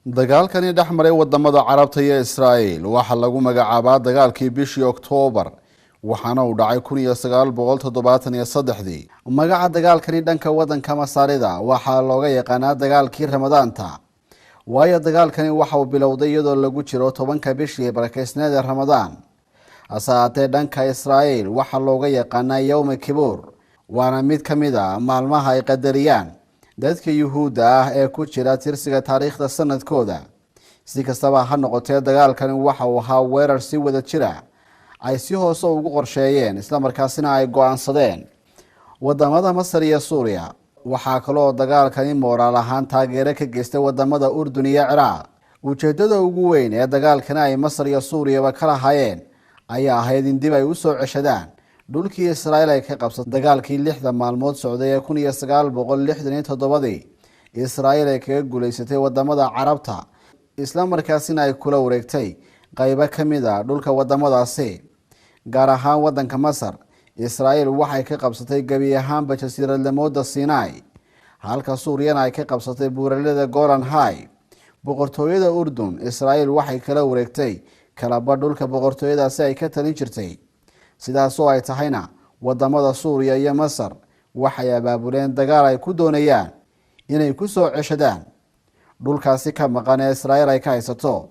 Dagaalkani dhex maray wadamada Carabta iyo Israa'iil waxaa lagu magacaabaa dagaalkii bishii Oktoobar, waxaana uu dhacay 1973-dii. Magaca dagaalkani dhanka wadanka Masaarida waxaa looga yaqaanaa dagaalkii Ramadaanta, waayo dagaalkani waxa uu bilowday iyadoo lagu jiro 10-ka bishii barakeysneed ee Ramadaan. Hase haatee, dhanka Israa'iil waxaa looga yaqaanaa Yowma Kibuur, waana mid ka mid a maalmaha ay qadariyaan dadka Yuhuudda ah ee ku jira tirsiga taariikhda sanadkooda. Si kastaba ha noqotee, dagaalkani waxa uu ahaa weerar si wada jira ay si hoose ugu qorsheeyeen, islamarkaasina ay go-aansadeen wadamada Masar iyo Suuriya. Waxaa kaloo dagaalkani mooraal ahaan taageero ka geystay wadamada Urdun iyo Ciraaq. Ujeedada ugu weyn ee dagaalkani ay Masar iyo Suuriyaba ka lahaayeen ayaa ahayd in dib ay usoo ceshadaan dhulkii Israa'iil ay ka qabsatay dagaalkii 6-da maalmood socday ee 1967-dii Israa'iil ay kaga guulaysatay wadamada Carabta, islamarkaasina ay kula wareegtay qaybo ka mid a dhulka wadamadaasi, gaar ahaan wadanka Masar. Israa'iil waxay ka qabsatay gebi ahaanba jasiiradlamooda Sinai, halka Suuriyana ay ka qabsatay buuralada Golan High. Boqortooyada Urdun, Israa'iil waxay kala wareegtay kalaba dhulka boqortooyadaasi ay ka talin jirtay. Sidaasoo ay tahayna, wadamada Suuriya iyo Masar waxay abaabuleen dagaal ay ku doonayaan inay ku soo ceshadaan dhulkaasi ka maqan ee Israa'iil ay ka haysato.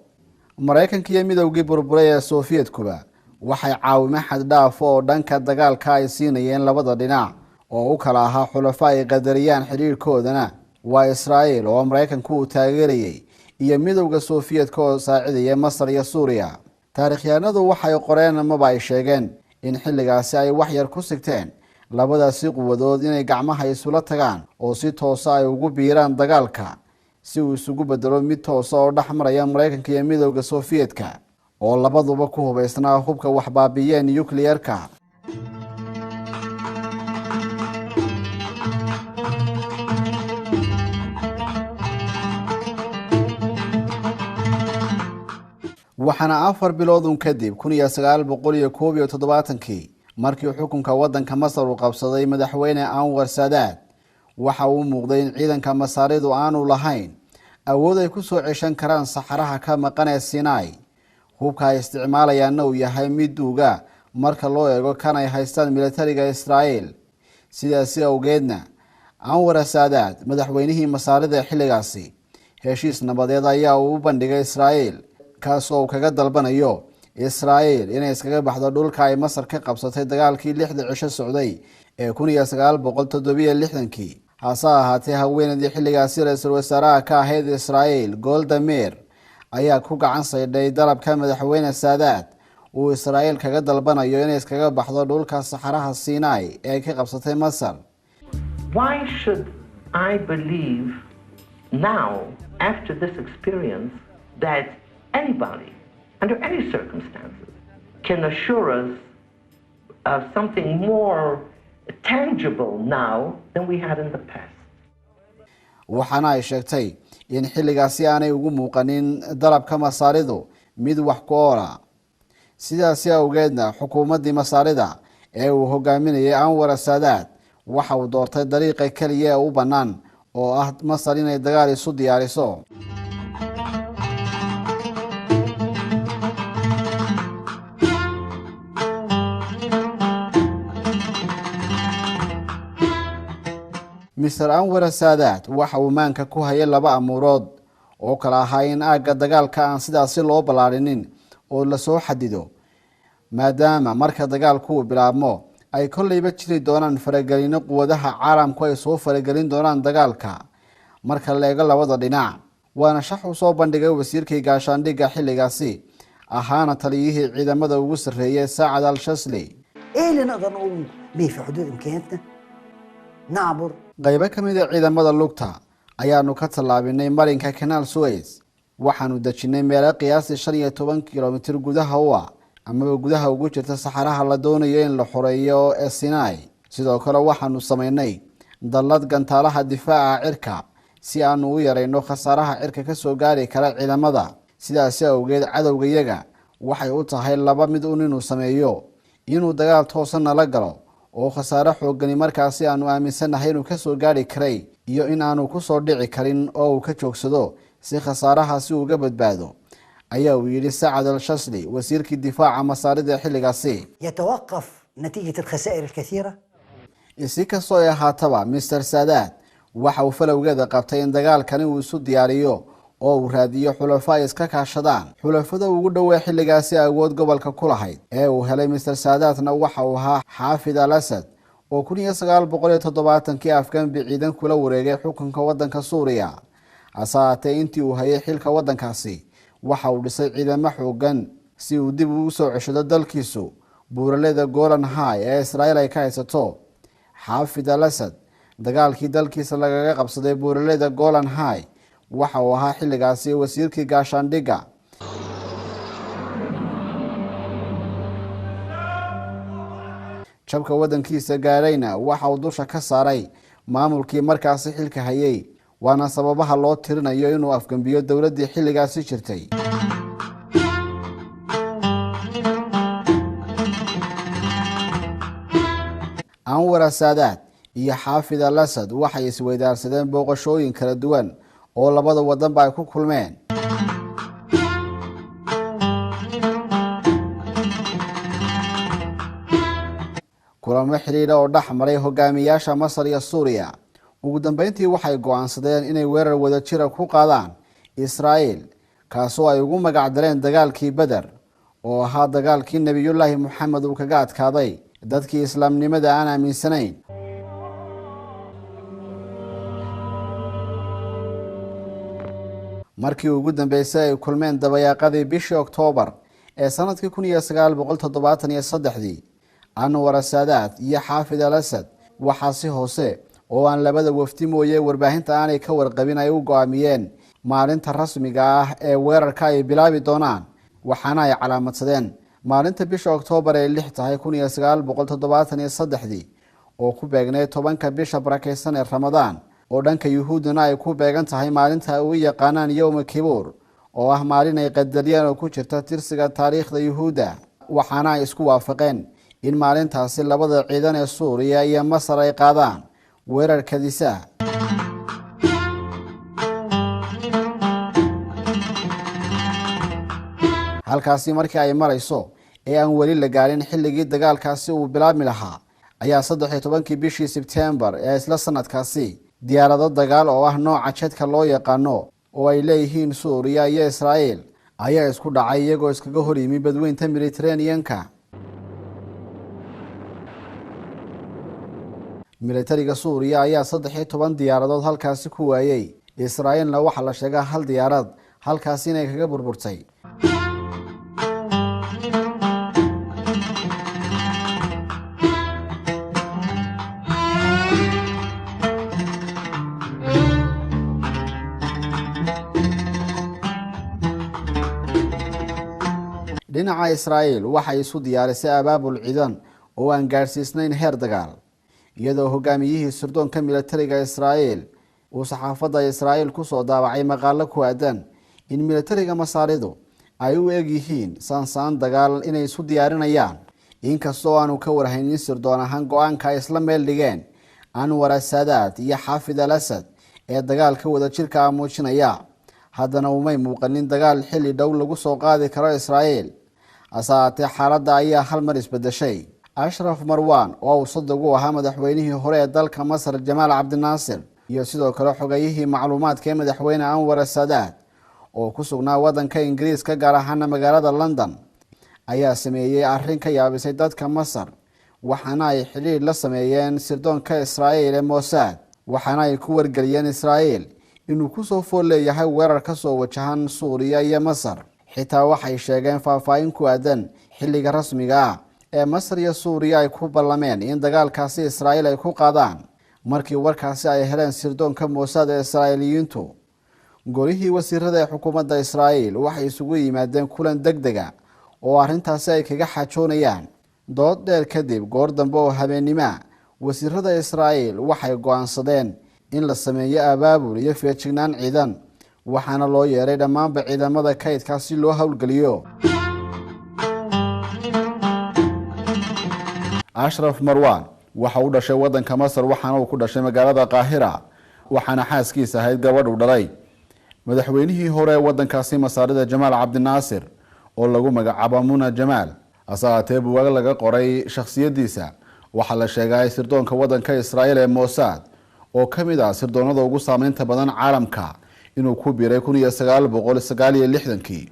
Maraykanka iyo midowgii burburay ee Sofiyeetkuba waxay caawimo xaddhaaf oo dhanka dagaalka ay siinayeen labada dhinac oo u kala ahaa xulafo ay qadariyaan xidhiirhkoodana, waa Israa'iil oo Maraykanku uu taageerayay iyo midowda Sofiyeetka oo saacidaya Masar iyo Suuriya. Taarikhyahanadu waxay qoreen amaba ay sheegeen in xilligaasi ay wax yar ku sigteen labadaasi quwadood inay gacmaha isula tagaan oo si toosa ay ugu biiraan dagaalka, si uu isugu bedelo mid toosa oo dhex maraya Maraykanka iyo midowda Sofiyeetka oo labaduba ku hubaysnaa hubka waxbaabiiyeen nuclearka. Waxaana 4 bilood un kadib, 1971-kii, markii xukunka wadanka Masar uu qabsaday madaxweyne Anwar Saadaad, waxa uu muuqday in ciidanka Masaaridu aanu lahayn awood ay ku soo ceshan karaan saxaraha ka maqan ee Sinai, hubka ay isticmaalayaanna uu yahay mid duuga marka loo eego kan ay haystaan militariga Israa'iil. Sidaasi awgeedna, Anwar Saadaad, madaxweynihii Masaarida ee xilligaasi, heshiis nabadeed ayaa uu u bandhigay Israa'iil, kaasoo uu kaga dalbanayo Israa'iil inay iskaga baxdo dhulka ay Masar ka qabsatay dagaalkii 6-da cisho socday ee 1967-kii. Hase ahaatee, haweeneydii xilligaasi ra-iisul wasaaraha ka ahayd Israa'iil, Golda Meir, ayaa ku gacan saydhay dalabka madaxweyne Saadaad uu Israa'iil kaga dalbanayo inay iskaga baxdo dhulka saxaraha Sinai ee ay ka qabsatay Masar. Why should I believe now, after this experience, that anybody, under any circumstances, can assure us of something more tangible now than we had in the past? Waxaana ay sheegtay in xilligaasi aanay ugu muuqanin dalabka Masaaridu mid wax ku oola. Sidaasi awgeedna, xukuumaddii Masaarida ee uu hogaaminayay Anwar Saadaad waxa uu doortay dariiqa keliya ee u bannaan oo ah Masar inay dagaal isu diyaariso. Mr Anwar Saadaad waxa uu maanka ku hayay laba amuurood oo kala ahaa in aagga dagaalka aan sidaasi loo ballaarinin oo lasoo xadido, maadaama marka dagaalku uu bilaabmo ay kolleyba jiri doonaan faragelino quwadaha caalamku ay soo faragelin doonaan dagaalka marka la eego labada dhinac. Waana shax uu soo bandhigay wasiirkii gaashaandhigga xilligaasi, ahaana taliyihii ciidamada ugu sarreeyay, Saacad Al Shasli. ايه اللي نقدر نقوم به في حدود امكانياتنا نعبر Qaybo ka mid a ciidamada lugta ayaanu ka tallaabinay marinka Kanaal Suez. Waxaanu dejinnay meelo qiyaasii 15 kilomitir gudaha u ah amaba gudaha ugu jirta saxaraha la doonayo in la xoreeyo ee Sinai. Sidoo kale, waxaanu samaynay dallad gantaalaha difaaca cirka si aanu u yarayno khasaaraha cirka kasoo gaari kara ciidamada. Sidaasi awgeed, cadowgayaga waxay u tahay laba mid un inuu sameeyo: inuu dagaal toosa nala galo oo khasaare xoogani markaasi aanu aaminsannahay inuu kasoo gaari karay, iyo in aanu kusoo dhici karin oo uu ka joogsado. si khasaarahaasi uga badbaado, ayaa uu yidhi Sacad al Shasli, wasiirkii difaaca Masaarida xilligaasi. يتوقف نتيجة الخسائر الكثيرة. Si kastoo ay ahaataba, Mister Saadaad waxa uu falowgeeda qabtay in dagaalkani uu isu diyaariyo oo uu raadiyo xulafo ay iska kaashadaan. Xulafada ugu dhowee xilligaasi awood gobolka ku lahayd ee uu helay Mister Saadaadna waxa uu ahaa Xaafid al Asad, oo 1970kii afgambi ciidan kula wareegay xukunka waddanka Suuriya. Hase haatee, intii uu hayay xilka waddankaasi waxa uu dhisay ciidamo xoogan si uu dib ugu soo ceshado dalkiisu buuraleyda Golan High ee Israa'iil ay ka haysato. Xaafid al Asad dagaalkii dalkiisa lagaga qabsaday buuraleyda Golan High waxa uu ahaa xilligaasi wasiirkii gaashaandhigga. Jabka waddankiisa gaadhayna waxa uu dusha ka saaray maamulkii markaasi xilka hayay, waana sababaha loo tirinayo inuu afgembiyo dowladdii xilligaasi jirtay. Anwar Saadaad iyo Xaafid al Asad waxay isweydaarsadeen booqashooyin kala duwan oo labada wadanba ay ku kulmeen. Kulamo xidhiidha oo dhex maray hogaamiyaasha Masar iyo Suuriya, ugu dambeyntii waxay go-aansadeen inay weerar wadajira ku qaadaan Israa'iil, kaasoo ay ugu magac dareen dagaalkii Beder, oo ahaa dagaalkii Nebiyullaahi Moxamed uu kaga adkaaday dadkii islaamnimada aan aaminsanayn. Markii ugu dambeysay ay kulmeen dabayaaqadii bishii Oktoobar ee sanadkii 1973dii, Anwar Saadaad iyo Xaafid al Asad waxaa si hoose oo aan labada wafdi mooye warbaahinta aanay ka warqabin ay u go-aamiyeen maalinta rasmiga ah ee weerarka ay bilaabi doonaan, waxaana ay calaamadsadeen maalinta bisha Oktoobar ay 6 tahay 1973dii, oo ku beegnayd 10ka bisha barakeysan ee Ramadaan, oo dhanka Yuhuuddana ay ku beegan tahay maalinta ay u yaqaanaan Yowma Kibuur, oo ah maalin ay qadariyeen oo ku jirta tirsiga taariikhda Yuhuudda. Waxaana ay isku waafaqeen in maalintaasi labada ciidan ee Suuriya iyo Masar ay qaadaan weerar kadisa. Halkaasi markii ay marayso ee aan weli la gaarin xilligii dagaalkaasi uu bilaabmi lahaa, ayaa 13kii bishii Sebtembar ee isla sanadkaasi diyaarado dagaal oo ah nooca jedka loo yaqaano oo ay leeyihiin Suuriya iyo Israa'iil ayaa isku dhacay iyagoo iskaga hor yimi badweynta Mediterranean-ka. Militariga Suuriya ayaa 13 diyaaradood halkaasi ku waayey, Israa'iilna waxaa la sheegaa hal diyaarad halkaasi inay kaga burburtay. Dhinaca Israa'iil waxay isu diyaarisay abaabul ciidan oo aan gaadhsiisnayn heer dagaal, iyadoo hogaamiyihii sirdoonka militariga Israa'iil uu saxaafadda Israa'iil kusoo daabacay maqaalo ku aadan in militariga Masaaridu ay u eg yihiin saansaan dagaal inay isu diyaarinayaan, inkastoo aanu ka warhaynin sirdoon ahaan go-aanka ay isla meel dhigeen Anwar Saadaad iyo Xaafid al Asad ee dagaalka wadajirka ah muujinaya. Haddana umay muuqanin dagaal xilli dhow lagu soo qaadi karo Israa'iil. Hase haatee, xaaladda ayaa hal mar isbedeshay. Ashraf Marwan, oo uu sadag u ahaa madaxweynihii hore ee dalka Masar Jamaal Cabdinaasir, iyo sidoo kale xogayihii macluumaadka ee madaxweyne Anwar Saadaad oo ku sugnaa waddanka Ingiriiska, gaar ahaana magaalada London, ayaa sameeyey arrin ka yaabisay dadka Masar. Waxaana ay xidhiidh la sameeyeen sirdoonka Israa'iil ee Mossad, waxaana ay ku wargeliyeen Israa'iil inuu kusoo fool leeyahay weerar ka soo wajahan Suuriya iyo Masar. Xitaa waxay sheegeen faahfaahin ku aadan xilliga rasmiga ah ee Masar iyo Suuriya ay ku ballameen in dagaalkaasi Israa'iil ay ku qaadaan. Markii warkaasi ay heleen sirdoonka Mossad ee Israa'iiliyiintu, golihii wasiirada ee xukuumadda Israa'iil waxay isugu yimaadeen kulan deg dega oo arrintaasi ay kaga xaajoonayaan. Dood dheer kadib, goor dambe oo habeennimoa, wasiirada Israa'iil waxay go-aansadeen in la sameeyo abaabul iyo feejignaan ciidan, waxaana loo yeeray dhammaanba ciidamada kaydkaa si loo howlgeliyo. Ashraf Marwan waxa uu dhashay waddanka Masar, waxaana uu ku dhashay magaalada Qaahira, waxaana xaaskiisa ahayd gabadh uu dhalay. Madaxweynihii hore ee wadankaasi Masaarida, Jamaal Cabdinaasir, oo lagu magacaabo Muna Jamaal. Hase ahaatee, buugaag laga qoray shakhsiyadiisa waxaa la sheegaa sirdoonka wadanka Israa'iil ee Mossad, oo ka mid ah sirdoonada ugu saameynta badan caalamka, inuu ku biiray 1969-kii,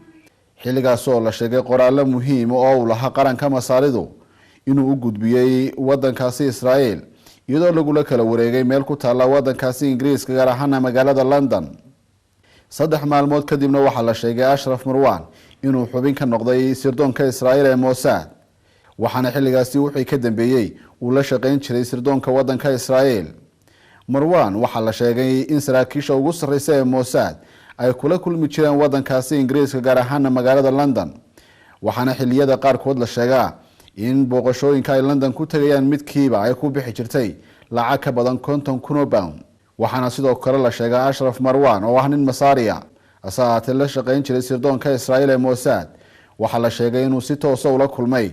xilligaas oo la sheegay qoraallo muhiima oo uu lahaa qaranka Masaaridu inuu u gudbiyey wadankaasi Israa'iil, iyadoo lagula kala wareegay meel ku taalla wadankaasi Ingiriiska, gaar ahaana magaalada London. 3 maalmood kadibna waxaa la sheegay Ashraf Marwan inuu xubin ka noqday sirdoonka Israa'iil ee Mossad, waxaana xilligaasi wixii ka dambeeyey uu la shaqeyn jiray sirdoonka wadanka Israa'iil. Marwan waxaa la sheegay in saraakiisha ugu sarreysa ee Mossad ay kula kulmi jireen wadankaasi Ingiriiska, gaar ahaana magaalada London, waxaana xiliyada qaarkood la sheegaa in booqashooyinka ay London ku tegayaan midkiiba ay ku bixi jirtay lacag ka badan 50,000 oo pound. Waxaana sidoo kale la sheegaa Ashraf Marwan, oo ah nin Masaariya, hase ahaatee la shaqeyn jiray sirdoonka Israa'iil ee Mossad, waxaa la sheegay inuu si toosa ula kulmay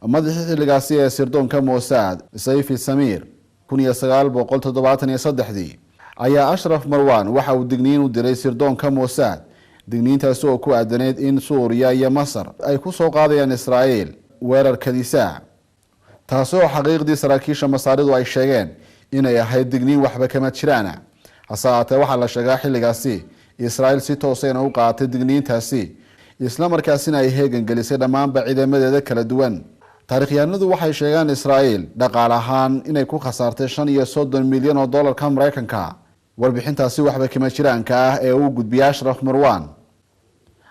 madaxii xilligaasi ee sirdoonka Mossad, Sayfi Samir. 1973-dii ayaa Ashraf Marwan waxa uu digniin u diray sirdoonka Mossad, digniintaasi oo ku aadaneyd in Suuriya iyo Masar ay ku soo qaadayaan Israa'iil weerar kadisaa, taasi oo xaqiiqdii saraakiisha Masaaridu ay sheegeen inay ahayd digniin waxba kama jiraana. Hase ahaatee, waxaa la sheegaa xilligaasi Israa'iil si toosayna u qaadatay digniintaasi, isla markaasina ay heegan gelisay dhammaanba ciidamadeeda kala duwan. Taarikhyahanadu waxay sheegaan Israa'iil dhaqaale ahaan inay ku khasaartay 35 milyan oo dollarka Mareykanka warbixintaasi waxba kama jiraanka ah ee uu gudbiyay Ashraf Marwan.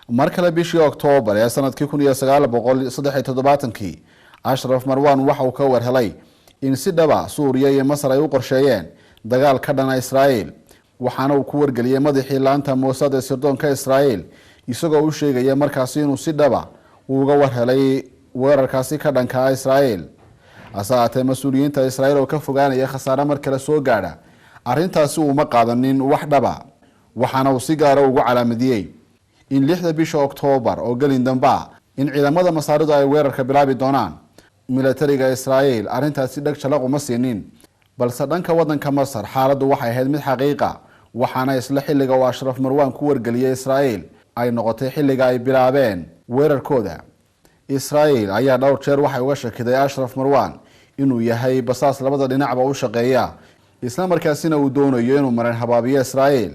Mar kale, bishii Oktoobar ee sanadkii 1973-kii, Ashraf Marwan waxa uu ka warhelay in si dhaba Suuriya iyo Masar ay u qorsheeyeen dagaal ka dhana Israa'iil, waxaana uu ku wargeliyey madaxii laanta Mossad ee sirdoonka Israa'iil, isagoo u sheegaya markaasi inuu si dhaba uga warhelay weerarkaasi ka dhanka ah Israa'iil. Hase ahaatee, mas-uuliyiinta Israa'iil oo ka fogaanaya khasaare mar kale soo gaadha arrintaasi uuma qaadanin wax dhaba, waxaana uu si gaara ugu calaamadiyey in 6-da bisha Oktoobar oo gelin damba in ciidamada Masaaridu ay weerarka bilaabi doonaan. Milatariga Israa'iil arrintaasi dheg jalaq uma siinin, balse dhanka wadanka Masar xaaladdu waxay ahayd mid xaqiiqa, waxaana isla xilliga uu Ashraf Marwaan ku wargeliyey Israa'iil ay noqotay xilliga ay bilaabeen weerarkooda. Israa'iil ayaa dhowr jeer waxay uga shakiday Ashraf Marwan inuu yahay basaas labada dhinacba u shaqeeya, isla markaasina uu doonayo inuu marin habaabiyo Israa'iil.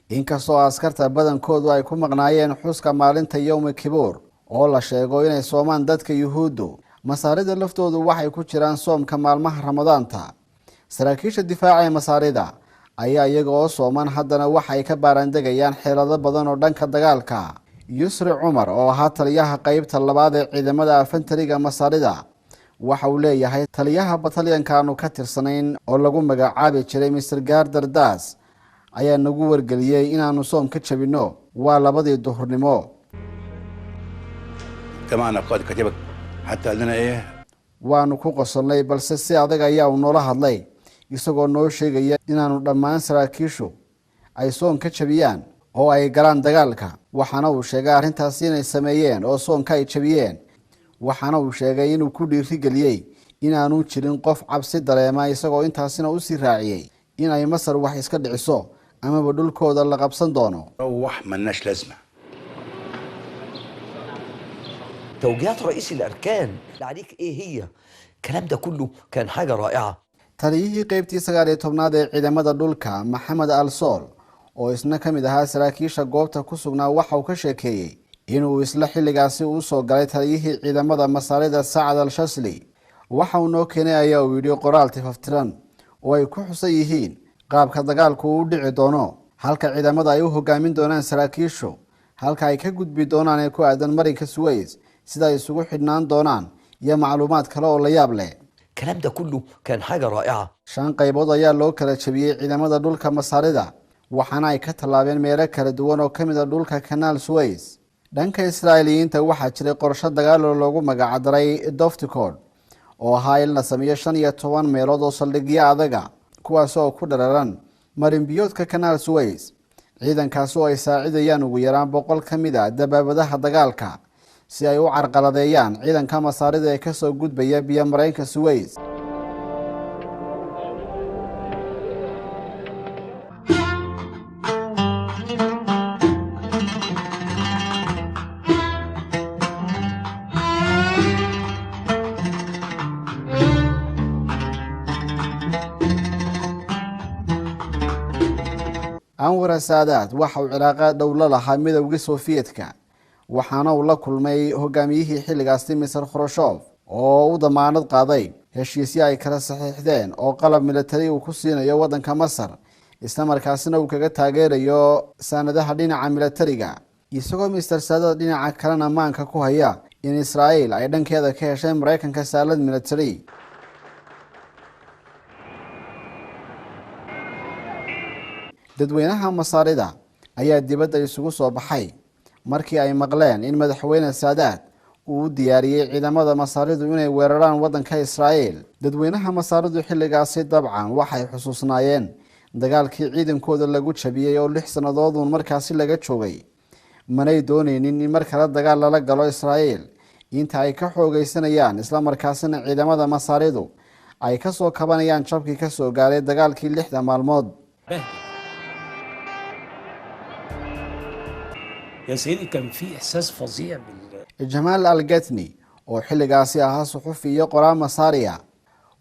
Inkastoo askarta badankoodu ay ku maqnaayeen xuska maalinta Yowmi Kibuur, oo la sheego inay soomaan dadka Yuhuuddu, Masaarida laftoodu waxay ku jiraan soomka maalmaha Ramadaanta. Saraakiisha difaaca ee Masaarida ayaa iyaga oo sooman haddana waxay ka baaraandegayaan xeelado badan oo dhanka dagaalka. Yusri Cumar, oo ahaa taliyaha qeybta labaad ee ciidamada afantariga Masaarida, waxa uu leeyahay: "Taliyaha batalyanka aanu ka tirsanayn oo lagu magacaabi jiray Mister Gaardar Das ayaa nagu wargeliyey inaanu soom ka jabinno. Waa 2-dii duhurnimo." اجتمعنا قائد كتيبة حتى قال لنا ايه؟ Waanu ku qosolnay, balse si adag ayaa uu noola hadlay, isagoo noo sheegaya inaanu dhammaan saraakiishu ay soon ka jabiyaan oo ay galaan dagaalka. Waxaana uu sheegay arrintaasi inay sameeyeen oo soonka ay jabiyeen. Waxaana uu sheegay inuu ku dhiirigeliyey inaanu jirin qof cabsi dareema, isagoo intaasina usii raaciyey in ay Masar wax iska dhiciso amaba dhulkooda la qabsan doono. روح ملناش لازمه. توجيهات رئيس الاركان اللي عليك ايه هي؟ الكلام ده كله كان حاجه رائعه. Taliyihii qeybtii 19aad ee ciidamada dhulka, Maxamed Al Sool, oo isna ka mid ahaa saraakiisha goobta ku sugnaa, waxa uu ka sheekeeyey inuu isla xilligaasi uu soo galay taliyihii ciidamada Masaarida, Sacad Al Shasli. "Waxa uu noo keenay," ayaa uu yidhi, "qoraal tifaftiran oo ay ku xusan yihiin qaabka dagaalku uu u dhici doono, halka ciidamada ay u hogaamin doonaan saraakiishu, halka ay ka gudbi doonaan ee ku aadan marinka Suweys, sida ay isugu xidhnaan doonaan iyo macluumaad kale oo la yaab leh." الكلام ده كله كان حاجه رائعه. Shan qaybood ayaa loo kala jabiyey ciidamada dhulka Masaarida, waxaana ay ka tallaabeen meelo kala duwan oo ka mid a dhulka Kanaal Suways. Dhanka Israa'iiliyiinta waxaa jiray qorsho dagaal oo loogu magacdaray Dofticod, oo ahaa in la sameeyo 15 meelood oo saldhigyo adaga, kuwaas oo ku dhararan marinbiyoodka Kanaal Suways. Ciidankaas oo ay saacidayaan ugu yaraan 100 ka mid ah dabaabadaha dagaalka si ay u carqaladeeyaan ciidanka Masaarida ee kasoo gudbaya biyo-mareenka Suways. Anwar Saadaat waxa uu cilaaqaad dhow la lahaa midowgii Sofiyeetka, waxaana uu la kulmay hogaamiyihii xilligaasi Mr Khrushchev oo u damaanad qaaday heshiisyo ay kala saxiixdeen oo qalab militari uu ku siinayo waddanka Masar, isla markaasina uu kaga taageerayo saanadaha dhinaca militariga, isagoo Mr Saadaat dhinaca kalena maanka ku haya in Israa'iil ay dhankeeda ka heshay Maraykanka saalad militari. Dadweynaha Masaarida ayaa dibadda isugu soo baxay markii ay maqleen in madaxweyne Saadaat uu u diyaariyey ciidamada Masaaridu inay weeraraan waddanka Israa'iil. Dadweynaha Masaaridu xilligaasi dabcan waxay xusuusnaayeen dagaalkii ciidankooda lagu jabiyey oo 6 sannadood uun markaasi laga joogay. Manay dooneynin in mar kale dagaal lala galo Israa'iil inta ay ka xoogaysanayaan, isla markaasina ciidamada Masaaridu ay ka soo kabanayaan jabkii ka soo gaaray dagaalkii 6 maalmood. يا سيدي كان في إحساس فظيع بال Jamaal Algatni oo xilligaasi ahaa suxufi iyo qoraal Masaariya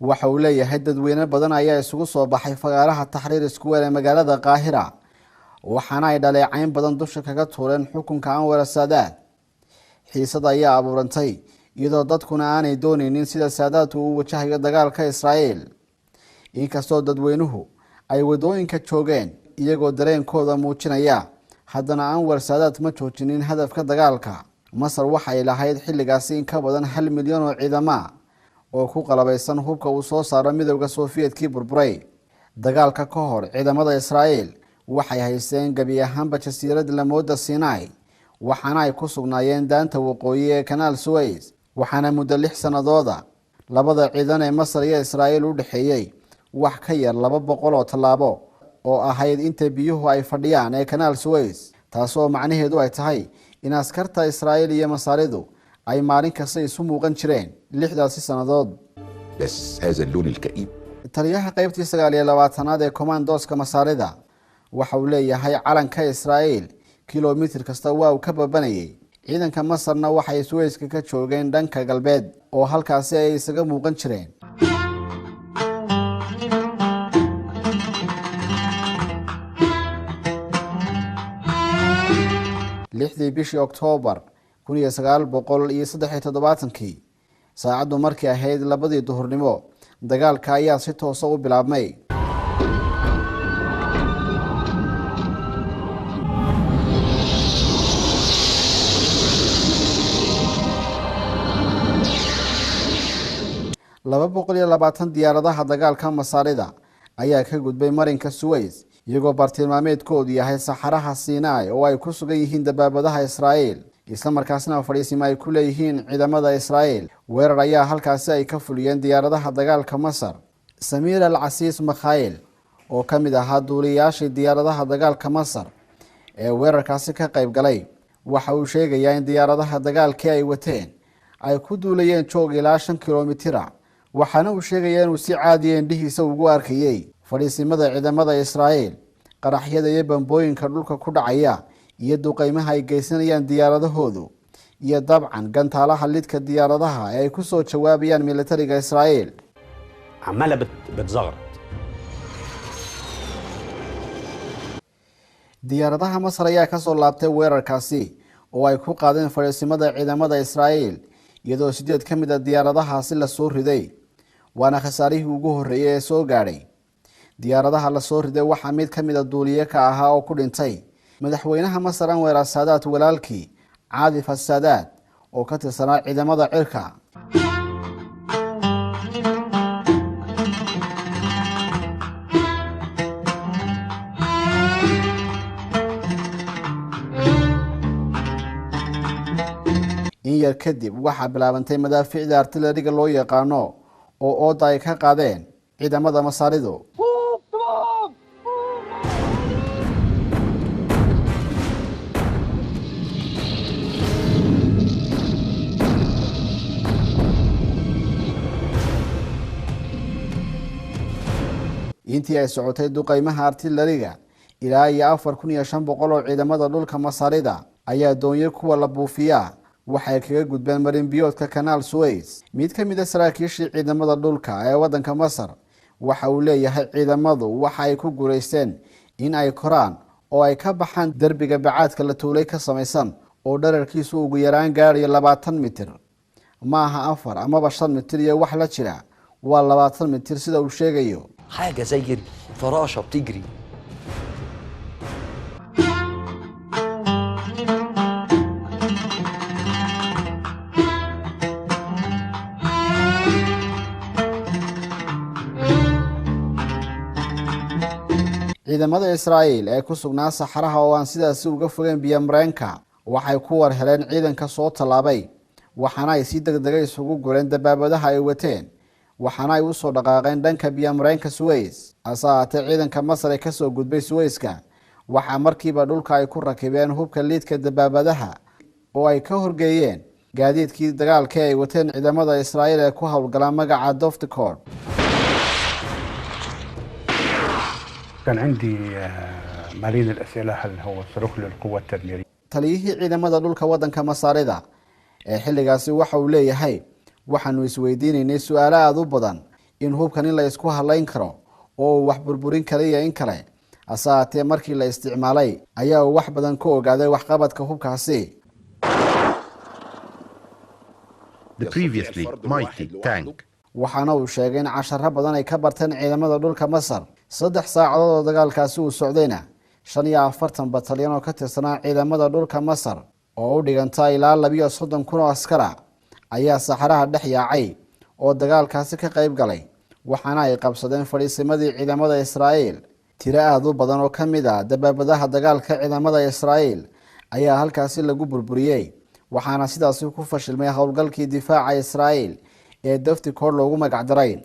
waxa uu leeyahay dadweyne badan ayaa isugu soo baxay fagaaraha Taxriir Square ee magaalada Qaahira, waxaana ay dhaleecayn badan dusha kaga tuureen xukunka Anwar Saadaat. Xiisada ayaa abuurantay iyadoo dadkuna aanay dooneynin sida Saadaat uu u wajahayo dagaalka Israa'iil. Inkastoo dadweynuhu ay wadooyinka joogeen iyagoo dareenkooda muujinaya, haddana Anwar Saadaat ma joojinin hadafka dagaalka. Masar waxay lahayd xilligaasi in ka badan 1 milyan oo ciidama oo ku qalabaysan hubka uu soo saaro midowga Sofiyeetkii burburay. Dagaalka ka hor ciidamada Israa'iil waxay haysteen gebi ahaanba jasiiradda lamooda Sinai, waxaana ay ku sugnaayeen daanta waqooyi ee Kanaal Suways, waxaana muddo 6 sannadooda labada ciidan ee Masar iyo Israa'iil u dhexeeyey wax ka yar 200 oo tallaabo oo ahayd inta biyuhu ay fadhiyaan ee Kanaal Suways, taasoo macnaheedu ay tahay in askarta Israa'iil iyo Masaaridu ay maalin kasta isu muuqan jireen 6daasi sannadood. بس هذا اللون الكئيب. Taliyaha qaybtii 29aad ee kommandoska Masaarida waxa uu leeyahay calanka Israa'iil kilomitir kasta waa uu ka babanayay. Ciidanka Masarna waxay Suwayska ka joogeen dhanka galbeed oo halkaasi ay isaga muuqan jireen. Lixdii bishii Oktoobar 1973 saacaddu markii ahayd 2dii duhurnimo, dagaalka ayaa si toosa u bilaabmay. 220 diyaaradaha dagaalka Masaarida ayaa ka gudbay marinka Suways, iyagoo bartilmaameedkoodu yahay saxaraha Sinai oo ay ku sugan yihiin dabaabadaha Israa'iil, isla markaasna fadhiisimo ay ku leeyihiin ciidamada Israa'iil. Weerar ayaa halkaasi ay ka fuliyeen diyaaradaha dagaalka Masar. Samiir Al-Casiis Mikhail oo ka mid ahaa duuliyayaashii diyaaradaha dagaalka Masar ee weerarkaasi ka qayb galay waxa uu sheegayaa in diyaaradaha dagaalkii ay wateen ay ku duulayeen joog ilaa 5 kilomitira, waxaana uu sheegayaa inuu si caadiya indhihiisa ugu arkayey fadhiisimada ciidamada Israa'iil, qaraxyada iyo bambooyinka dhulka ku dhacaya iyo duqeymaha ay geysanayaan diyaaradahoodu, iyo dabcan gantaalaha lidka diyaaradaha ee ay ku soo jawaabayaan militariga Israa'iil. عماله بتزغرط. Diyaaradaha Masar ayaa ka soo laabtay weerarkaasi oo ay ku qaadeen fadhiisimada ciidamada Israa'iil, iyadoo 8 ka mid ah diyaaradahaasi la soo riday, waana khasaarihii ugu horreeyay ee soo gaadhay. Diyaaradaha la soo riday waxaa mid ka mid ah duuliye ka ahaa oo ku dhintay madaxweynaha Masar Anwar Saadaat walaalkii Caadif Saadaat oo ka tirsanaa ciidamada cirka. In yar kadib waxaa bilaabantay madaafiicda artilleriga loo yaqaano oo ooda ay ka qaadeen ciidamada Masaaridu. Intii ay socotay duqeymaha artilleriga, ilaa iyo 4500 oo ciidamada dhulka Masaarida ayaa doonyo kuwa la buufiyaa waxay kaga gudbeen marinbiyoodka Kanaal Suways. Mid ka mid a saraakiishii ciidamada dhulka ee waddanka Masar waxa uu leeyahay, ciidamadu waxa ay ku guulaysteen in ay koraan oo ay ka baxaan derbiga bacaadka la tuulay ka samaysan oo dherarkiisu ugu yaraan gaarayo 20 mitir. Ma aha 4 amaba 5 mitir iyo wax la jira, waa 20 mitir sida uu sheegayo. حاجة زي الفراشة بتجري. Ciidamada Israa'iil ee ku sugnaa saxaraha oo aan sidaasi uga fogeyn biyomareenka waxay ku war heleen ciidanka soo tallaabay, waxaana ay si degdega isugu gureen dabaabadaha ay wateen, waxaana ay usoo dhaqaaqeen dhanka biyomareenka Suways. Hase ahaatee, ciidanka Masar ee kasoo gudbay Suwayska waxaa markiiba dhulka ay ku rakibeen hubka liidka dabaabadaha oo ay ka horgeeyeen gaadiidkii dagaalka ay wateen ciidamada Israa'iil ee ku howlgala magaca Dofticord. كان عندي ملايين الأسئلة، هل هو صاروخ للقوة التدميرية؟ Taliyihii ciidamada dhulka waddanka Masaarida ee xilligaasi waxa uu leeyahay, waxaanu isweydiinaynay su-aalo aada u badan, in hubkan in la isku halayn karo oo uu wax burburin kara iyo in kale. Hase ahaatee, markii la isticmaalay ayaa uu wax badan ka ogaaday waxqabadka hubkaasi. The previously mighty tank. Waxaana uu sheegay in casharo badan ay ka barteen ciidamada dhulka Masar. 3 saacadood oo dagaalkaasi uu socdayna, 45 batalyan oo ka tirsanaa ciidamada dhulka Masar oo u dhiganta ilaa 32,000 oo askara ayaa saxaraha dhex yaacay oo dagaalkaasi ka qayb galay, waxaana ay qabsadeen fadhiisimadii ciidamada Israa'iil. Tiro aada u badan oo ka mid ah dabaabadaha dagaalka ciidamada Israa'iil ayaa halkaasi lagu burburiyey, waxaana sidaasi ku fashilmay howlgalkii difaaca Israa'iil ee Dafti Koor loogu magacdaray.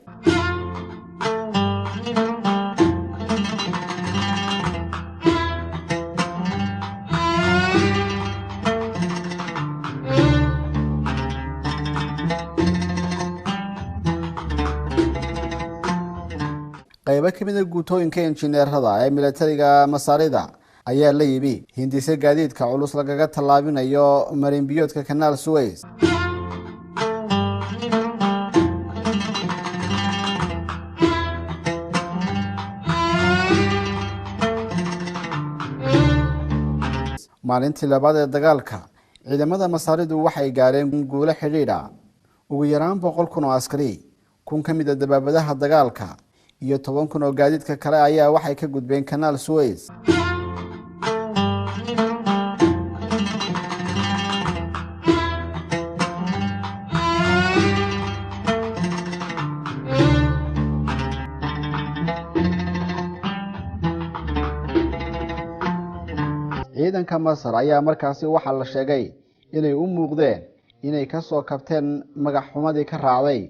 Qaybo ka mid a guutooyinka injineerada ee militariga Masaarida ayaa la yimi hindise gaadiidka culus lagaga tallaabinayo marinbiyoodka Kanaal Suways. Maalintii labaad ee dagaalka, ciidamada Masaaridu waxay gaareen guulo xidhiidha. Ugu yaraan 100,000 oo askari, 1000 ka mid a dabaabadaha dagaalka iyo 10,000 oo gaadiidka kale ayaa waxay ka gudbeen Kanaal Suways. Ciidanka Masar ayaa markaasi waxaa la sheegay inay u muuqdeen inay kasoo kabteen magac xumadii ka raacday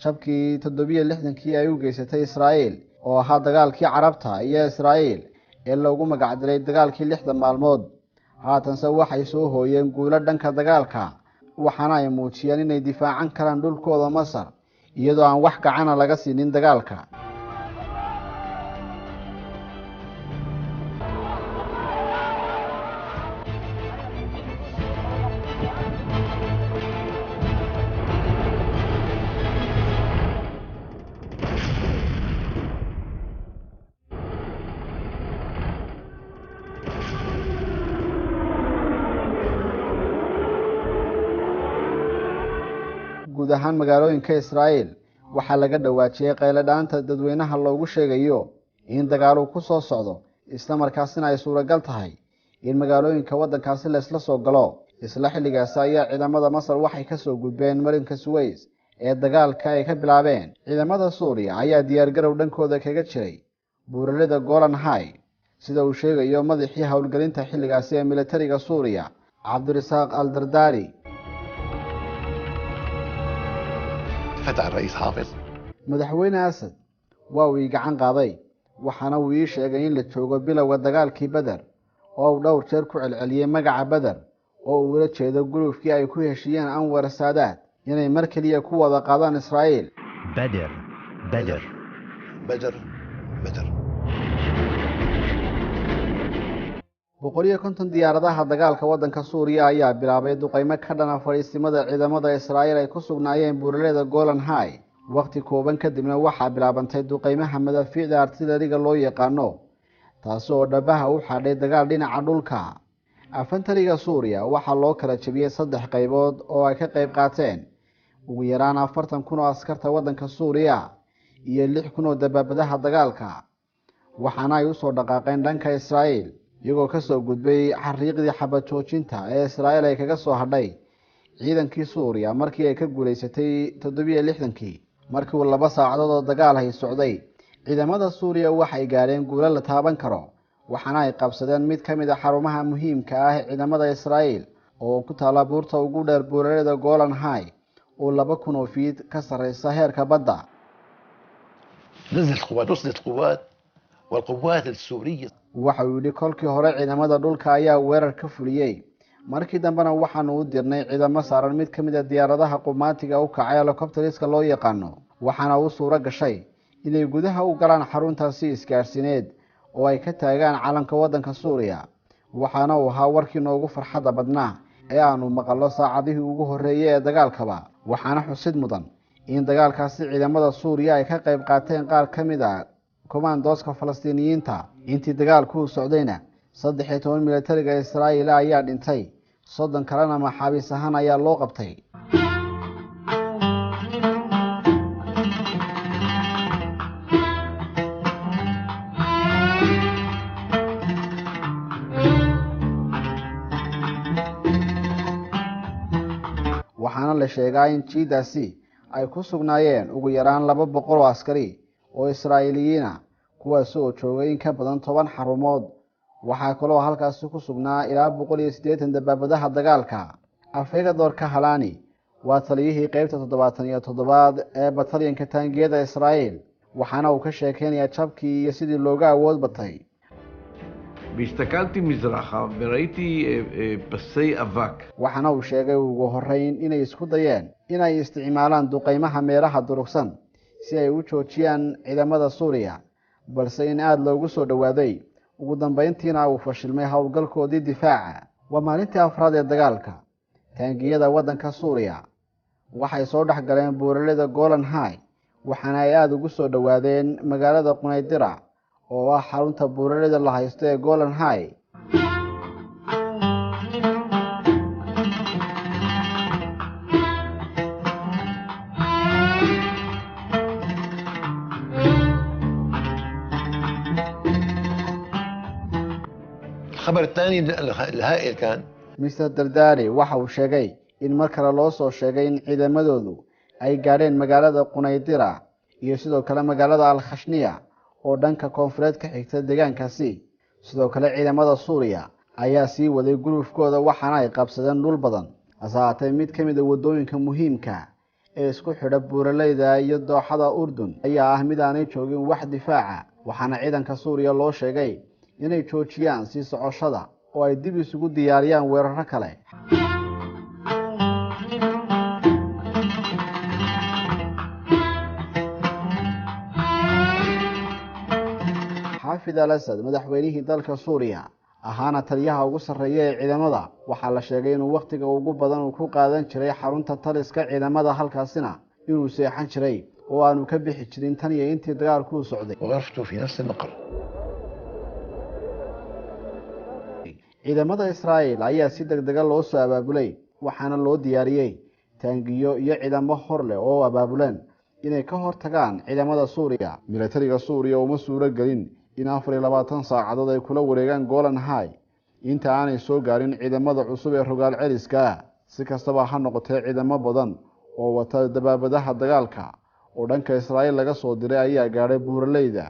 jabkii 67-kii ay u geysatay Israa'iil, oo ahaa dagaalkii Carabta iyo Israa'iil ee loogu magacdiray dagaalkii 60 maalmood. Haatanse waxay soo hooyeen guulo dhanka dagaalka, waxaana ay muujiyeen inay difaacan karaan dhulkooda Masar iyadoo aan wax gacana laga siinin dagaalka. Guud ahaan magaalooyinka Israa'iil waxaa laga dhawaajiyey qayladhaanta dadweynaha loogu sheegayo in dagaalu ku soo socdo, isla markaasina ay suuragal tahay in magaalooyinka waddankaasi la isla soo galo. Isla xilligaasi ayaa ciidamada Masar waxay kasoo gudbeen marinka Suways ee dagaalka ay ka bilaabeen. Ciidamada Suuriya ayaa diyaargarow dhankooda kaga jiray buuralida Golan High, sida uu sheegayo madaxii howlgelinta xilligaasi ee militariga Suuriya, Cabdirasaaq Al Dardaari. فتح الرئيس حافظ. Madaxweyne Asad waa uu ii gacan qaaday, waxaana uu ii sheegay in la joogo bilowga dagaalkii Beder, oo uu dhowr jeer ku celceliyey magaca Beder oo uu ula jeedo gulufkii ay ku heshiiyeen Anwar Saadaad inay mar keliya ku wada qaadaan Israa'iil. بدر، بدر، بدر، متر. 150 diyaaradaha dagaalka waddanka Suuriya ayaa bilaabay duqeymo ka dhana fadhiisimada ciidamada Israa'iil ay ku sugnaayeen buuraleyda Golan High. Waqti kooban kadibna waxaa bilaabantay duqeymaha madaafiicda artilariga loo yaqaano, taasi oo dhabaha u xadhay dagaal dhinaca dhulka. Afantariga Suuriya waxaa loo kala jebiyey 3 qaybood oo ay ka qayb qaateen ugu yaraan 40,000 oo askarta waddanka Suuriya iyo 6,000 oo dabaabadaha dagaalka, waxaana ay usoo dhaqaaqeen dhanka Israa'iil iyagoo ka soo gudbay xariiqdii xabad joojinta ee Israa'iil ay kaga soo hadhay ciidankii Suuriya markii ay ka guuleysatay 67-kii. Markii uu 2 saacadood oo dagaal hay socday, ciidamada Suuriya waxay gaareen guulo la taaban karo, waxaana ay qabsadeen mid ka mid ah xarumaha muhiimka ah ee ciidamada Israa'iil oo ku taala buurta ugu dheer buuraleyda Golan High oo 2,000 oo fiid ka sarreysa heerka badda. نزلت قوات، وصلت قوات، والقوات السورية. Waxa uu yidhi kolkii hore ciidamada dhulka ayaa weerar ka fuliyey, markii dambena waxaanu u dirnay ciidamo saaran mid ka mid ah diyaaradaha qumaatiga u kacay helicopteriska loo yaqaano, waxaana u suuro gashay inay gudaha u galaan xaruntaasi isgaarsiineed oo ay ka taagaan calanka waddanka Suuriya. Waxaana uu ahaa warkii noogu farxadda badnaa ee aanu maqallo saacadihii ugu horreeyay ee dagaalkaba. Waxaana xusid mudan in dagaalkaasi ciidamada Suuriya ay ka qayb qaateen qaar ka mid ah komaandooska Falastiiniyiinta. Intii dagaalku socdayna 13 militariga Israa'iil ayaa dhintay, 30 kalena maxaabiis ahaan ayaa loo qabtay. Waxaana la sheegaa in jiidaasi ay ku sugnaayeen ugu yaraan 200 oo askari oo Israa'iiliyiin ah, kuwaas oo joogay in ka badan 10 xarumood. Waxaa kaloo halkaasi ku sugnaa ilaa 180 dabaabadaha dagaalka. Afegador Kahalani waa taliyihii qaybta 77aad ee batalyanka taangiyada Israa'iil, waxaana uu ka sheekeynayaa jabkii iyo sidii looga awood batay. והסתכלתי מזרחה וראיתי פסי אבק. Waxaana uu sheegay ugu horreyn inay isku dayeen inay isticmaalaan duqeymaha meelaha durugsan si ay u joojiyaan ciidamada Suuriya, balse in aada loogu soo dhowaaday, ugu dambeyntiina uu fashilmay howlgalkoodii difaaca. Waa maalintii afraad ee dagaalka. Taangiyada waddanka Suuriya waxay soo dhex galeen buuraleyda Golan High, waxaana ay aada ugu soo dhowaadeen magaalada Qunaydira oo ah xarunta buuraleyda la haysto ee Golan High. الخبر الثاني الهائل كان Mr. Dardari waxa uu sheegay in mar kale loo soo sheegay in ciidamadoodu ay gaadheen magaalada Qunaydira iyo sidoo kale magaalada Al-Khashniya oo dhanka koonfureed ka xigta deegaankaasi. Sidoo kale ciidamada Suuriya ayaa sii waday gulufkooda, waxaana ay qabsadeen dhul badan. Hase haatee mid ka mid ah waddooyinka muhiimka ee isku xidha buuraleyda iyo dooxada Urdun ayaa ah mid aanay joogin wax difaaca, waxaana ciidanka Suuriya loo sheegay inay joojiyaan sii socoshada oo ay dib isugu diyaariyaan weeraro kale. Xaafid al-Asad, madaxweynihii dalka Suuriya ahaana taliyaha ugu sarreeya ee ciidamada, waxaa la sheegay inuu wakhtiga ugu badan uu ku qaadan jiray xarunta taliska ciidamada, halkaasina inuu seexan jiray oo aanu ka bixi jirin tan iyo intii dagaalku socday. وغرفته في نفس المقر. Ciidamada Israa'iil ayaa si degdega loo soo abaabulay, waxaana loo diyaariyey taangiyo iyo ciidamo hor leh oo abaabuleen inay ka hortagaan ciidamada Suuriya. Militariga Suuriya uma suuro gelin in 24 saacadood ay kula wareegaan Golan High inta aanay soo gaarin ciidamada cusub ee rogaal celiska. Si kastaba ha noqotee, ciidamo badan oo wata dabaabadaha dagaalka oo dhanka Israa'iil laga soo diray ayaa gaadhay buuraleyda.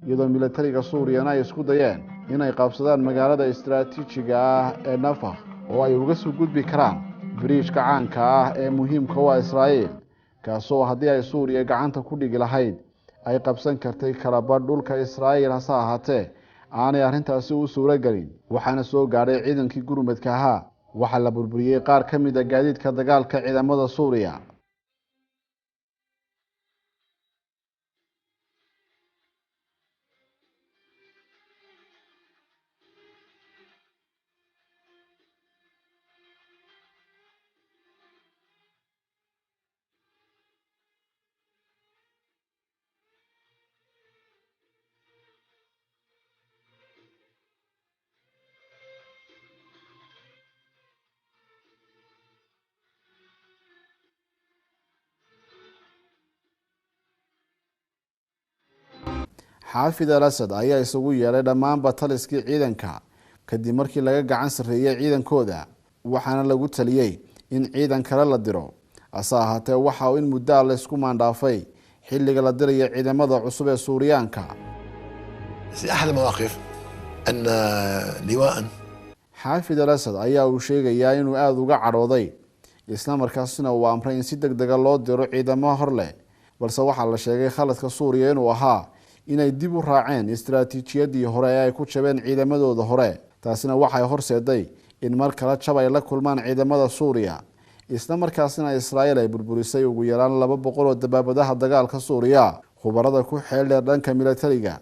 Iyadoo militariga Suuriyana ay isku dayeen Inay qabsadaan magaalada istaraatiijiga ah ee Nafakh oo ay uga soo gudbi karaan biriijka caanka ah ee muhiimka u ah Israa'iil, kaasoo haddii ay Suuriya gacanta ku dhigi lahayd ay qabsan kartay kalabadh dhulka Israa'iil. Hase ahaatee aanay arrintaasi u suuro gelin, waxaana soo gaadhay ciidankii gurmadka ahaa. Waxaa la burburiyey qaar ka mid a gaadiidka dagaalka ciidamada Suuriya. Xaafid al Asad ayaa isugu yeedhay dhammaanba taliskii ciidanka kadib markii laga gacan sarreeyey ciidankooda, waxaana lagu taliyey in ciidan kale la diro. Hase ahaatee waxa uu in muddo a laysku maandhaafay xilliga la dirayo ciidamada cusub ee Suuriyaanka. أحد المواقف أن لواء Xaafid al Asad ayaa uu sheegayaa inuu aada uga cadhooday, isla markaasina uu amray in si deg dega loo diro ciidamo hor leh. Balse waxaa la sheegay khaladka Suuriya inuu ahaa inay dib u raaceen istaraatiijiyadii hore ee ay ku jabeen ciidamadooda hore. Taasina waxay horseeday in mar kale jab ay la kulmaan ciidamada Suuriya, isla markaasina Israa'iil ay burburisay ugu yaraan 200 oo dabaabadaha dagaalka Suuriya. Khubarada ku xeel dheer dhanka milatariga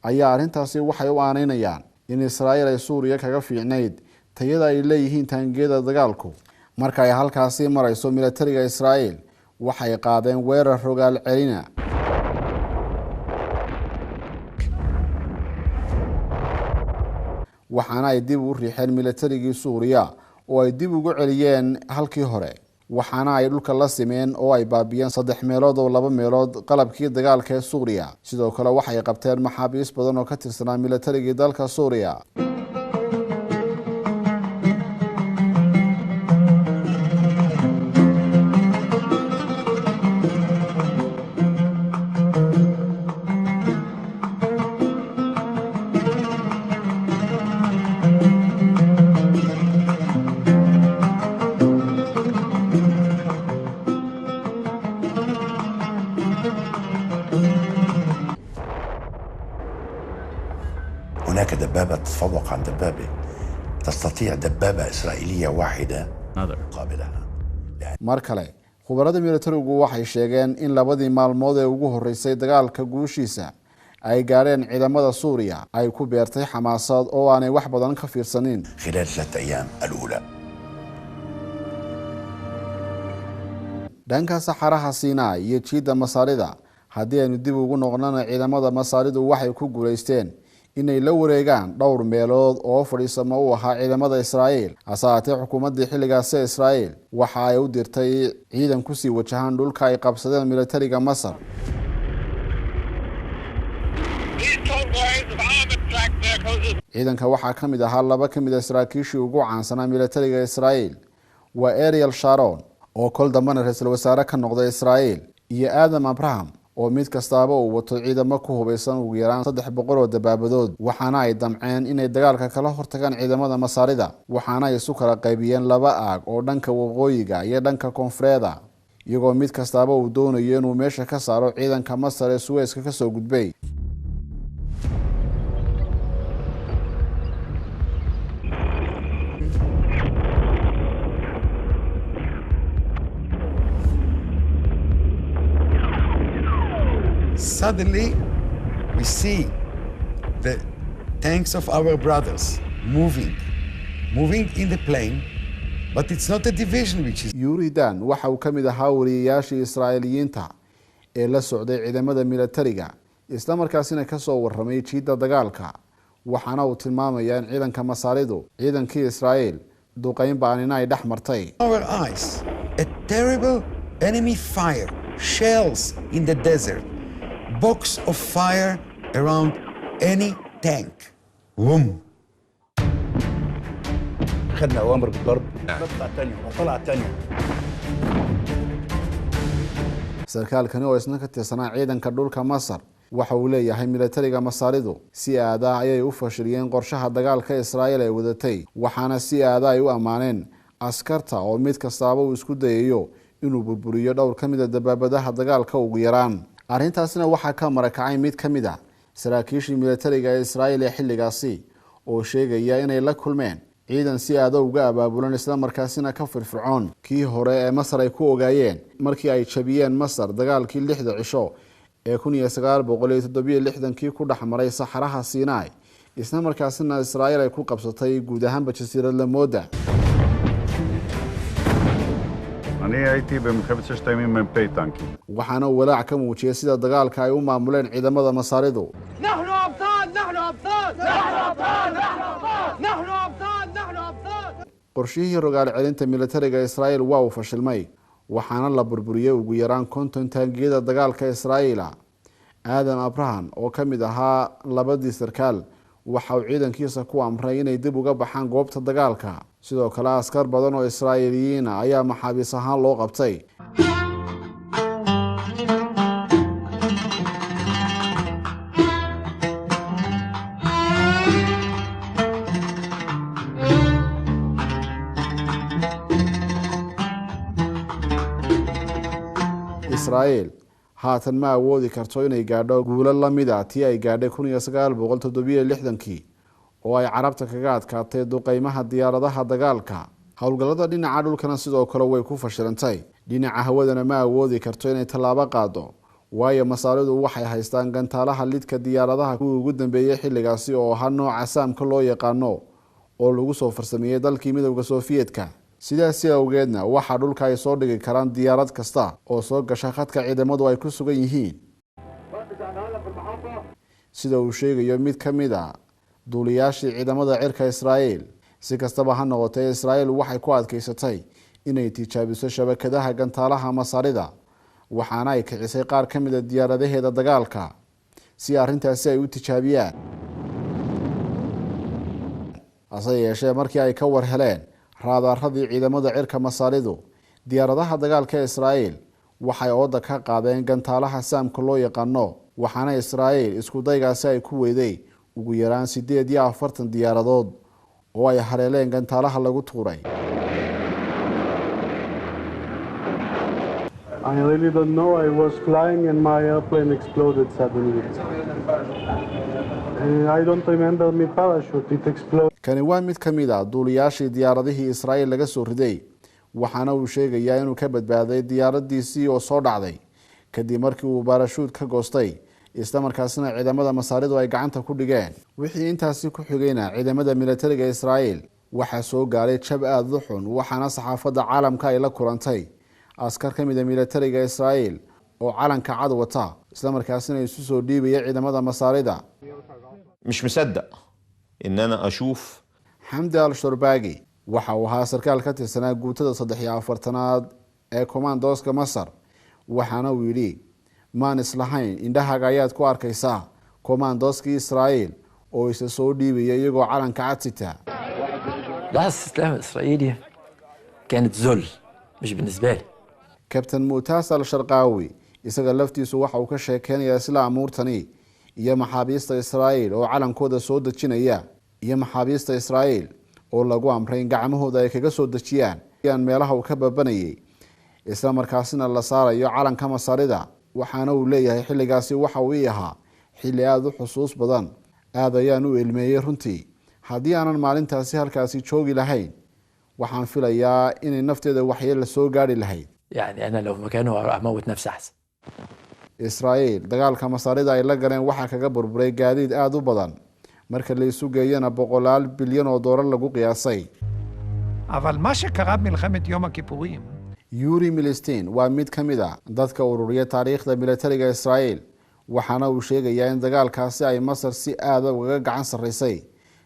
ayaa arrintaasi waxay u aaneynayaan in Israa'iil ay Suuriya kaga fiicnayd tayada ay leeyihiin taangiyada dagaalku. Marka ay halkaasi marayso, milatariga Israa'iil waxay qaadeen weerar rogaal celina, waxaana ay dib u riixeen milatarigii Suuriya oo ay dib ugu celiyeen halkii hore, waxaana ay dhulka la simeen oo ay baabiyeen 3 meelood oo 2 meelood qalabkii dagaalka ee Suuriya. Sidoo kale waxay qabteen maxaabiis badan oo ka tirsanaa milatarigii dalka Suuriya. هناك دبابة تتفوق عن دبابة، تستطيع دبابة إسرائيلية واحدة مقابلها. Mar kale khubarada milatarigu waxay sheegeen in labadii maalmood ee ugu horreysay dagaalka guushiisa ay gaadheen ciidamada Suuriya ay ku beertay xamaasad oo aanay wax badan ka fiirsanin. خلال 3 أيام الأولى Dhanka saxaraha Sinai iyo jiidda Masaarida haddii aynu dib ugu noqnana, ciidamada Masaaridu waxay ku guulaysteen inay la wareegaan dhowr meelood oo fadhiisamo u ahaa ciidamada Israa'iil. Hase ahaatee xukuumaddii xilligaasi Israa'iil waxa ay u dirtay ciidan kusii wajahaan dhulka ay qabsadeen milatariga Masar. Ciidanka waxaa ka mid ahaa laba ka mid a saraakiishii ugu caansanaa milatariga Israa'iil, waa Ariel Sharon oo kol dambena ra-iisul wasaare ka noqday Israa'iil iyo Aadam Abraham, oo mid kastaaba uu wato ciidamo ku hubaysan ugu yaraan 300 oo dabaabadood. Waxaana ay damceen inay dagaalka kala hortagaan ciidamada Masaarida, waxaana ay isu kala qaybiyeen laba aag oo dhanka waqooyiga iyo dhanka koonfureeda, iyagoo mid kastaaba uu doonayo inuu meesha ka saaro ciidanka Masar ee Suweyska kasoo gudbay. Suddenly, we see the tanks of our brothers moving, moving in the plain, but it's not a division which is Yuri Dan waxa uu ka mid ahaa wariyeyaashii Israa'iiliyiinta ee la socday ciidamada milatariga, isla markaasina kasoo warramay jiidda dagaalka. Waxaana uu tilmaamayaa in ciidanka Masaaridu ciidankii Israa'iil duqeyn baanina ay dhex martay. Our eyes, a terrible enemy fire, shells in the desert, box of fire around any tank. Boom. خدنا أوامر بالضرب، نطلع تانية وطلع تانية. Sarkaalkani oo isna ka tirsanaa ciidanka dhulka Masar Waxa uu leeyahay militariga Masaaridu si aada ayay u fashiliyeen qorshaha dagaalka Israa'iil ay wadatay, waxaana si aada ay u ammaaneen askarta oo mid kastaaba uu isku dayayo inuu burburiyo dhowr ka mid a dabaabadaha dagaalka ugu yaraan. Arrintaasina waxaa ka marakacay mid ka mid a saraakiishii militariga ee Israa'iil ee xilligaasi oo sheegaya inay la kulmeen ciidan si aada uga abaabulan islamarkaasina ka firfircoon kii hore ee Masar ay ku ogaayeen markii ay jabiyeen Masar dagaalkii 6 cisho ee 1967 ku dhexmaray saxaraha Sinai, isla markaasina Israa'iil ay ku qabsatay guud ahaanba jasiirad Lamooda. אני הייתי במלחמת ששת הימים מ"פ טנקים. Waxaana uu walaac ka muujiyay sida dagaalka ay u maamuleen ciidamada Masaaridu. نحن أبطال نحن أبطال نحن أبطال نحن أبطال نحن أبطال نحن أبطال. Qorshihii rogaal celinta militariga Israa'iil waa uu fashilmay, waxaana la burburiyey ugu yaraan 50 taangiyada dagaalka Israa'iila. Aadan Abrahan oo ka mid ahaa labadii sarkaal waxa uu ciidankiisa ku amray inay dib uga baxaan goobta dagaalka. Sidoo kale askar badan oo Israa'iiliyiin ah ayaa maxaabiis ahaan loo qabtay. Israa'iil haatan ma awoodi karto inay gaadho guulo la mid ah tii ay gaadhay 1967 oo ay Carabta kaga adkaatay duqeymaha diyaaradaha dagaalka. Howlgallada dhinaca dhulkana sidoo kale way ku fashilantay. Dhinaca hawadana ma awoodi karto inay tallaabo qaado, waayo Masaaridu waxay haystaan gantaalaha lidka diyaaradaha kuwii ugu dambeeyey xilligaasi oo ahaa nooca saamka loo yaqaano oo lagu soo farsameeyey dalkii Midowga Sofiyeetka. Sidaasi awgeedna waxaa dhulka ay soo dhigi karaan diyaarad kasta oo soo gasha khadka ciidamadu ay ku sugan yihiin, sida uu sheegayo mid ka mid a duuliyaashii ciidamada cirka Israa'iil. Si kastaba ha noqotee, Israa'iil waxay ku adkaysatay inay tijaabiso shabakadaha gantaalaha Masaarida, waxaana ay kicisay qaar ka mid a diyaaradaheeda dagaalka si arrintaasi ay u tijaabiyaan. Hase yeeshee markii ay ka war heleen raadaaradii ciidamada cirka Masaaridu, diyaaradaha dagaalka Israa'iil waxay ooda ka qaadeen gantaalaha saamka loo yaqaano, waxaana Israa'iil isku daygaasi ay ku weyday ugu yaraan 48 diyaaradood oo ay haleeleen gantaalaha lagu tuuray. I really don't know. I was flying and my airplane exploded suddenly. I don't remember my parachute. It exploded. Kani waa mid ka mid ah duuliyaashii diyaaradihii Israa'iil laga soo riday, waxaana uu sheegayaa inuu ka badbaaday diyaaradiisii oo soo dhacday kadib markii uu baarashuud ka goostay, isla markaasina ciidamada Masaaridu ay gacanta ku dhigeen. Wixii intaasi ku xigayna ciidamada militariga Israa'iil waxaa soo gaaray jab aada u xun, waxaana saxaafadda caalamka ay la kulantay askar ka mid a militariga Israa'iil oo calanka cad wata, isla markaasina isu soo dhiibaya ciidamada Masaarida. مش مصدق ان انا اشوف. Xamdi al-Shurbaagi waxa uu ahaa sarkaal ka tirsanaa guutada 43aad ee komandoska Masar, waxaana uu yidhi: maan islahayn indhahaaga ayaad ku arkaysaa komandoskii Israa'iil oo isa soo dhiibaya iyagoo calanka cad sita. لحظة الاستسلام الإسرائيلي كانت ذل مش بالنسبة لي. Kabtan Mu'taas al-Sharqaawi isaga laftiisu waxa uu ka sheekeynayaa isla amuurtani iyo maxaabiista Israa'iil oo calankooda soo dejinaya, iyo maxaabiista Israa'iil oo lagu amray in gacmahooda ay kaga soo dejiyaan meelaha uu ka babanayay, isla markaasina la saarayo calanka Masaarida. Waxaana uu leeyahay xilligaasi waxa uu ii ahaa xilli aada u xusuus badan, aad ayaan u ilmeeyey runtii. Haddii aanan maalintaasi halkaasi joogi lahayn, waxaan filayaa inay nafteeda waxyeella soo gaadhi lahayd. يعني أنا لو مكانه أموت نفسي أحسن. Israa'iil dagaalka Masaarida ay la galeen waxaa kaga burburay gaadiid aada u badan, marka la isu geeyana boqolaal bilyan oo doolar lagu qiyaasay. אבל מה שקרה במלחמת יום הכיפורים, Yuri Milstein waa mid ka mid ah dadka ururiya taariikhda militariga Israa'iil, waxaana uu sheegayaa in dagaalkaasi ay Masar si aada ugaga gacan sarreysay,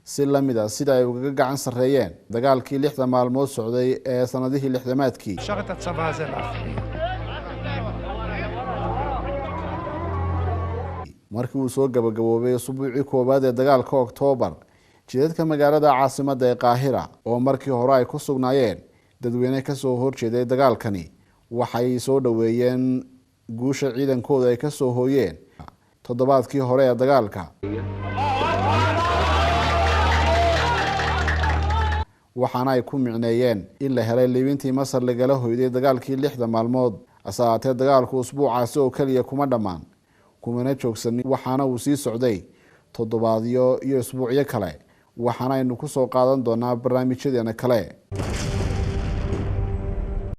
si la mid ah sida ay ugaga gacan sarreeyeen dagaalkii 6 maalmood socday ee sanadihii 60-aadkii. אפשר את הצבא הזה להכריע. Markii uu soo gabagaboobay usbuucii koowaad ee dagaalka Oktoobar, jidadka magaalada caasimadda ee Qaahira oo markii hore ay ku sugnaayeen dadweyne kasoo horjeeday dagaalkani, waxay soo dhoweeyeen guusha ciidankooda ay kasoo hooyeen, Toddobaadkii hore ee dagaalka, waxaana ay ku micneeyeen in la helay liibintii Masar lagala hoyday dagaalkii 6da maalmood. Hase ahaatee, dagaalku usbuucaasi oo keliya kuma dhammaan, kumana joogsanin, waxaana uu sii socday toddobaadyo iyo isbuucyo kale, waxaana aynu kusoo qaadan doonaa barnaamijyadeena kale.